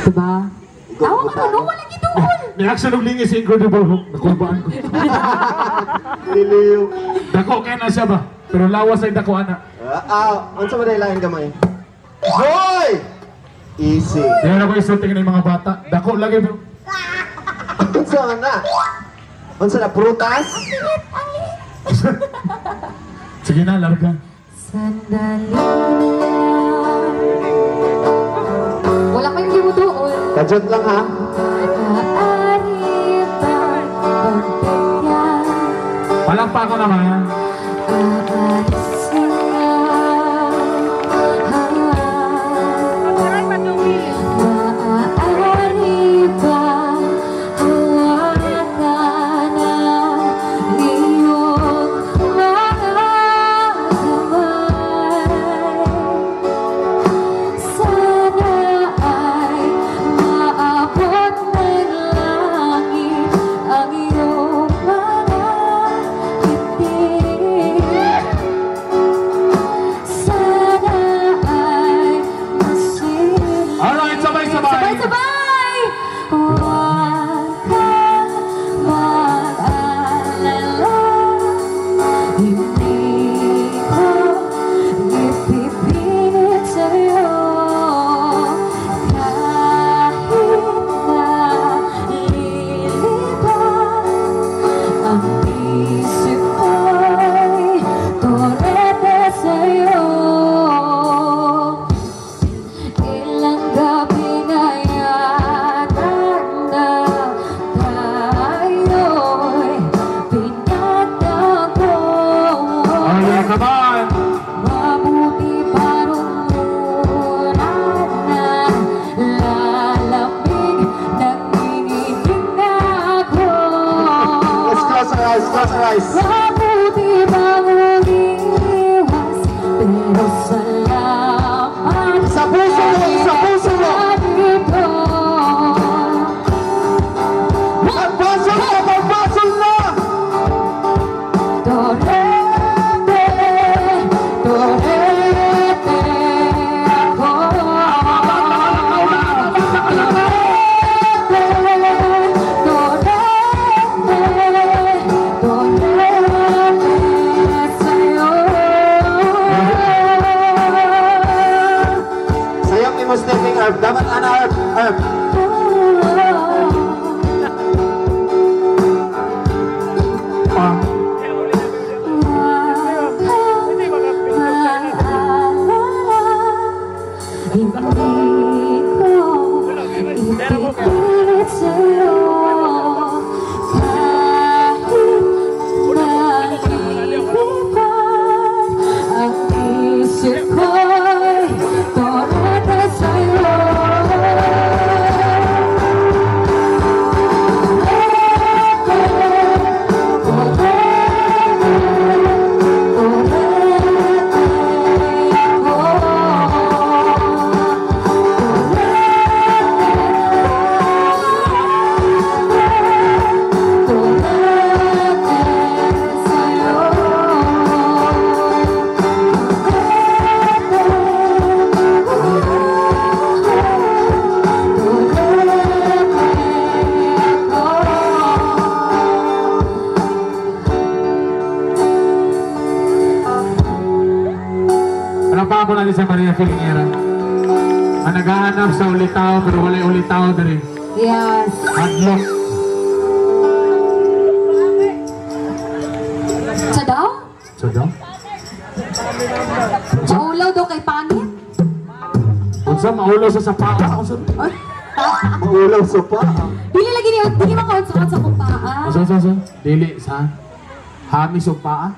Diba? Tawa ka no, wala giduol. May action og lingis sa Incredible Hulk. Nakulbaan ko. Liliw. Dako kay na siya ba? Pero lawas ay dako ana. Ah, ah, unsa man lain gamay? Hoy! Easy. Di na ko isulti ng mga bata. Dako lagi pero Unsa man na? Unsa na prutas? Sige na, larga. Sandali na lang. Wala kayong gimuduol. Kajot lang ha. Maaari bang pagbigyan? Palakpakan naman. Aalis na Maaari bang hawakan ang iyong mga kamay? Sana ay maabot ng langit ang iyong mga ngiti. Sana ay masilip. Alright, sabay-sabay. Sabay-sabay! Huwag kang mag-alala. Hindi ko ipipilit sa'yo. Kahit nalilibang ang isip ko'y torete sa'yo. Ilang gabi na yata na tayo'y pinagtagpo. Alright, come on. Mabuti pa muna na lalamig, nanginginig na ako. Let's close our eyes, close our eyes. Mabuti pang umiwas, pero salamat Sa puso mo, sa puso mo. dito. Pagbasol na, pagbasol na! Torete, torete ako. Torete, torete, torete sa'yo. Sayang ni mo stepping herb. Dapat ana herb, herb. Pa. Huwag kang mag-alala. Hindi ko ipipilit sa'yo. Kahit nalilipad ang isip ko'y torete sa'yo. Torete, torete, torete ako. Torete, torete sa'yo. Torete ako. Palakpakan po natin sa Maria Filingera. Ang naghahanap sa ulitaw pero walay ulitaw diri. Yes. Hadlok. Sa daw? So daw? Maulaw daw kay pangit? Unsa maulaw sa paa? Unsa? Ay, Maulaw sa paa. dili lagi niyo, dili makaon sa kong paa. Unsa unsa unsa? Dili sa hamis og paa?